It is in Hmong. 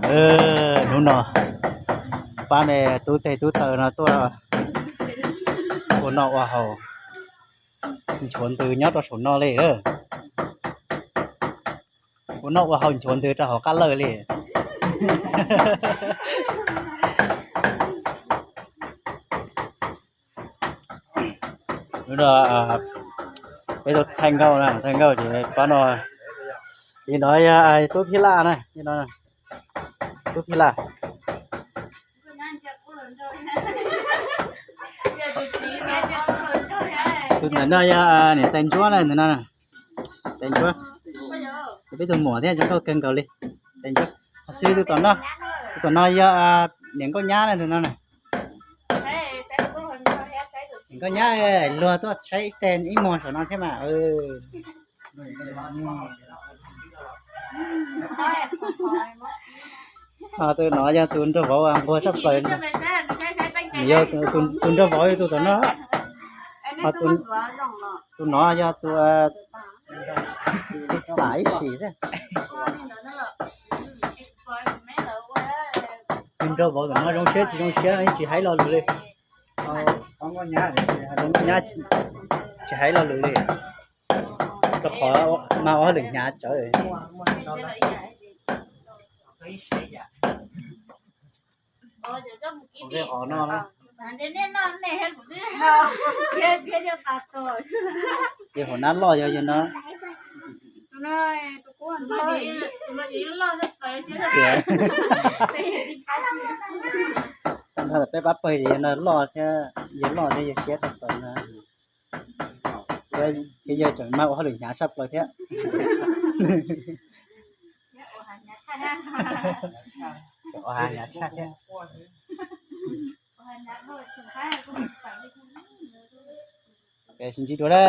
Hnub no pab me tub teg tub taw no tuaj ua noj ua haus nchuav ntws nyob rau saum no li. Ua noj ua haus nchuav ntws rau hauv qab lawj li. Hnub no peb tuaj thaij nkauj na, thaij nkauj ces pab no, ces no yog tub Phij Laj na, tub Phij Laj. Tus ntawm no yog niam tais Ntsuab na, tus no tais Ntsuab. Peb tus muam thiab zoo nkauj kawg nkaus li, tais Ntsuab. Ho xwb tus tom no, tus tom no yog niam nkauj nyab na, tus no na. Niam nkauj nyab, luag tuaj saib ib teg ib muag saum no thiab mas. Ho tus no yog tus nraug vauv nquag tshaj plaws, nws yog tus nraug vauv yog tus tom no. Ho tus no yog tus pam ib sim xwb. Tus nraug vauv tom no zoo siab tsis zoo siab tsis hais lo lus li. Nkauj nyab tsis hais lo lus li, rau qhov mas ua hauj lwm hnyav tsawv. Ces hauv nab loj yog yog no. Peb pab pawg yog no loj thiab, yog loj thiab yog siab tshaj plaws no. Ces yawg tseem mas ua hauj lwm hnyav tshaj plaws thiab. Ua hnyav tshaj thiab. Sib ntsib dua na.